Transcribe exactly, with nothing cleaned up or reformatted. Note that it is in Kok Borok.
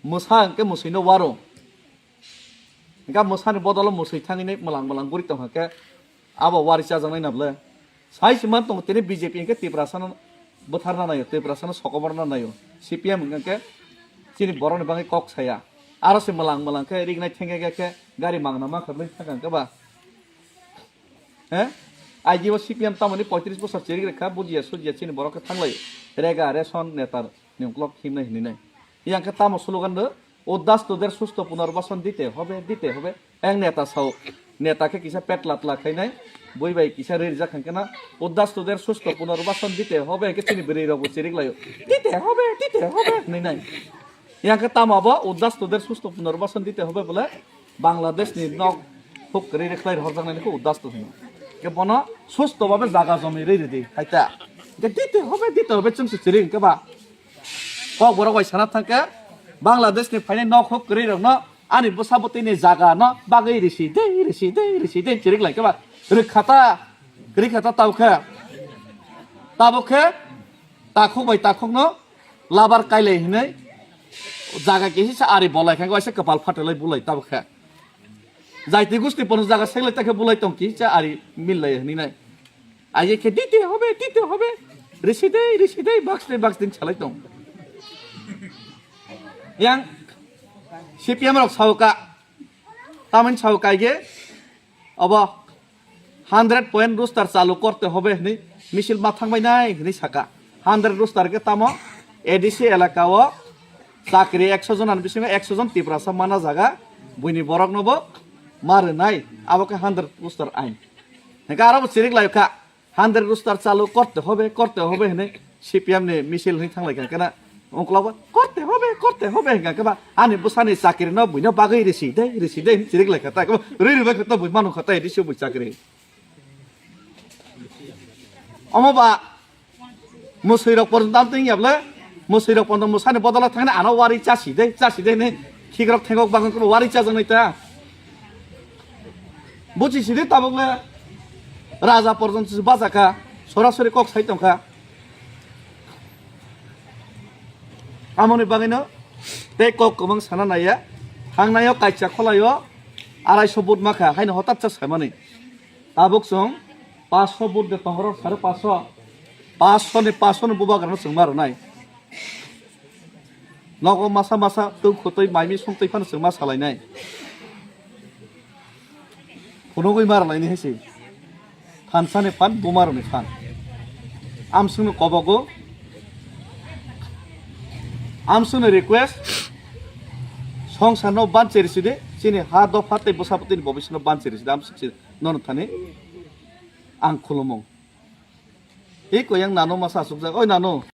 Mwsa hwnkhe mwswino waro. Hwnkhe mwsani bodolo mwswi thangwi mwlang mwlang guri tongkha khe abo wari chajaknai na bwle? Sai se man tongo tini B J P hwnkhe Tiprasano bwtharna naio, Tiprasano sokomorna naio. C P M hwnkhe chini borokni bagwi kok saya. Aro se mwlang mwlang khe rignai thengya khe gari mangna mankha bwle thangkha hwnkhe ba? He? Aji o C P M tamoni poitris bosor chirik rekha, bujiya sujiya chini borok khe thanglai. Rega, ration, netar, ni uklok himnai hinwi nai. Yang khe tamo slogan do, "Uddas tuder susto punarbasan dite hobe, dite hobe." Yang neta sao, neta khe kisa petla tla khainai, bui bai kisa rijak khankhe na, "Uddas tuder susto punarbasan dite hobe," khe chini bwrwi rok bo chirik laio. "Dite hobe, dite hobe," hinwi nai. Yang khe tamo abo, "Uddas tuder susto punarbasan dite hobe," bole Bangladesh ni nok huk kwrwi rwkhlai rohorjaknai khe uddasto hino. Khe bono susto babe jaga jomi rwi rwdi, hai ta. Khe dite hobe, dite hobe chwng se chiri hwnkhe ba. Kok borok bai sana thangkhe Bangladesh ni phainai nok huk kwrwi rokno ani bwsa bwtwi ni jaga no bagwi risi dei, risi dei, risi dei chirik lai khe ba. Rwkha ta, rwkha ta tabuk khe. Tabuk khe takhuk bai takhuk no labar kailai hinwi jaga kisi sa ari bolai khe waisa kwpal phatrwlai bulai tabuk khe. Jaiti gusti pono jaga seglai ta khe bulai tong kisa ari millai hinwi nai. Aye khe dite hobe, dite hobe. Risi dei, risi dei, box dei, box dei salai tong. Yang C P M rok sao ka. Tamoni sao kai ge. Obo hundred point roster chalu korte hobe hinwi misil ma thangbai nai hinwi saka. Hundred roster khe tamo A D C elaka o chakri ekso jon ani bisingo ekso jon Tiprasa mana jaga, buini borok no bo ma rwnai, abo khe hundred roster ain. Hingke aro bo chirik lai kha. Hundred roster chalu korte hobe, korte hobe hinwi C P M ni misil hinwi thanglai kha kena. Ungkla bo korte hobe, korte hobe hingka khe ba ani bwsani chakri no buino bagwi risi dei, risi dei hinwi chirik lai kha ta. Rwi rwi bai kha to bui manu kha ta A D C bui chakri. Omo ba mwswi rok porjonto amtwing ya bwle, mwswi rok porjonto mwsani bodolo thangna ano wari chasi dei, chasi dei hinwi khikrok thengok bagwi wari chajaknai ta. Buji sidi tabuk le raja porjonto se bajak kha, sorasori kok sai tong kha. Amoni bagwino tei kok kwbang sana naiya, thangnaio kaisa kholaio arai so vote ma kha, haino hotat cha saimani. Tabuk chwng paanch so vote de tongro, sare paanch so, paanch so ni, paanch so ni bubagrano chwng ma rwnai. Nogo masa masa twi khutwi mai mi sumtwi phano chwng ma salainai. Phunugwi ma rwlaini hai se. Phansani phan, bumarokni phan. Amswngno kobogo. Amswngno request. Songsarno banchi risi de, chini ha dopha tei bwsa bwtwini bobisino banchi risi de, amswngno thani ang khulumung. Iko yang nano masa asukjak, oi nano.